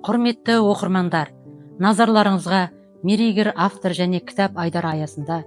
Құрметті оқырмандар, назарларыңызға мерейгер автор және кітап айдары аясында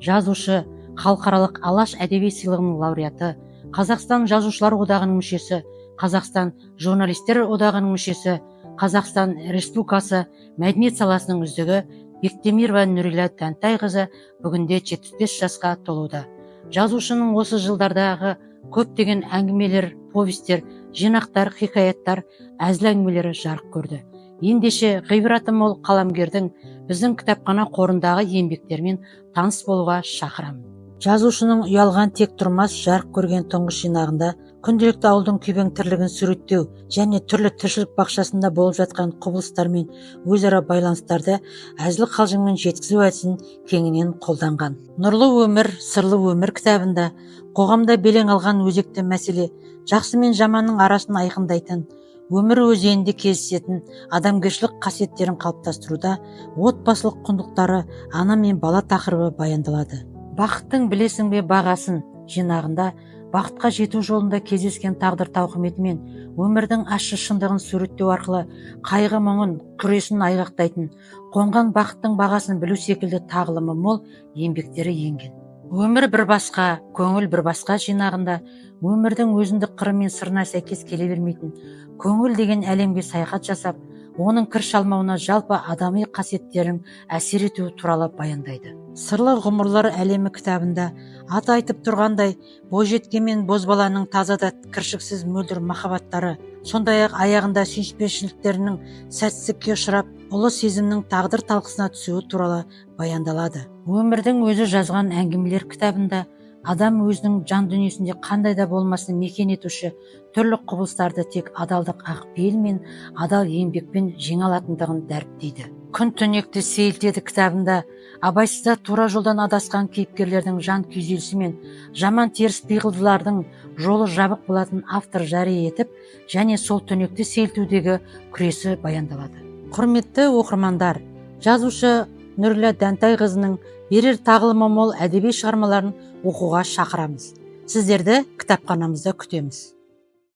жазушы, халықаралық «Алаш» әдеби сыйлығының лауреаты, Қазақстан Жазушылар одағының мүшесі, Қазақстан Журналистер одағының мүшесі, Қазақстан Республикасы мәдениет саласының үздігі Бектемирова Нүрила Дәнтайқызы бүгінде 75 жасқа толуда. Жазушының осы жылдардағы көптеген әңгімелер, повестер, жинақтар, хикаяттар, әзіл әңгімелері жарық көрді. Ендеше, ғибраты мол қаламгердің біздің кітапхана қорындағы еңбектерімен таныс болуға шақырамын. Жазушының «Ұялған тек тұрмас» жарық көрген тұңғыш жинағында күнделікті ауылдың күйбең тірлігін суреттеу және түрлі тіршілік бақшасында болып жатқан құбылыстар мен өзара байланыстарды әзіл қалжыңмен жеткізу әдісін кеңінен қолданған. «Нұрлы өмір, сырлы өмір» кітабында қоғамда белең алған өзекті мәселе, жақсы мен жаманның арасын айқындайтын, өмір өзенінде кездесетін адамгершілік қасиеттерін қалыптастыруда отбасылық құндылықтары, ана мен бала тақырыбы баяндалады. «Бақыттың білесің бе бағасын» жинағында бақытқа жету жолында кездескен тағдыр тауқыметі мен өмірдің ащы шындығын суреттеу арқылы қайғы мұңын, күресін айғақтайтын «Қонған бақыттың бағасын білу» секілді тағылымы мол еңбектері енген. «Өмір бір басқа, көңіл бір басқа» жинағында өмірдің өзіндік қыры мен сырына сәйкес келе бермейтін көңіл деген әлемге саяхат жасап, оның кір шалмауына жалпы адами қасиеттердің әсер етуі туралы баяндайды. «Сырлы ғұмырлар әлемі» кітабында аты айтып тұрғандай, бойжеткен мен бозбаланың таза да кіршіксіз мөлдір махаббаттары, сондай ақ аяғында сүйіспеншіліктерінің сәтсіздікке ұшырап, ұлы сезімнің тағдыр талқысына түсуі туралы баяндалады. «Өмірдің өзі жазған әңгімелер» кітабында адам өзінің жан дүниесінде қандай да болмасын мекен етуші түрлі құбылыстарды тек адалдық, ақ пейіл мен адал еңбекпен жеңе алатындығын дәріптейді. «Күн түнекті сейілтеді» кітабында абайсызда тура жолдан адасқан кейіпкерлердің жан күйзелісі мен жаман теріс пиғылдылардың жолы жабық болатын автор жария етіп және сол түнекті сейілтудегі күресі баяндалады. Құрметті оқырмандар, жазушы Нүрила Дәнтайқызының берер тағылымы мол әдеби шығармаларын оқуға шақырамыз. Сіздерді кітапханамызда күтеміз.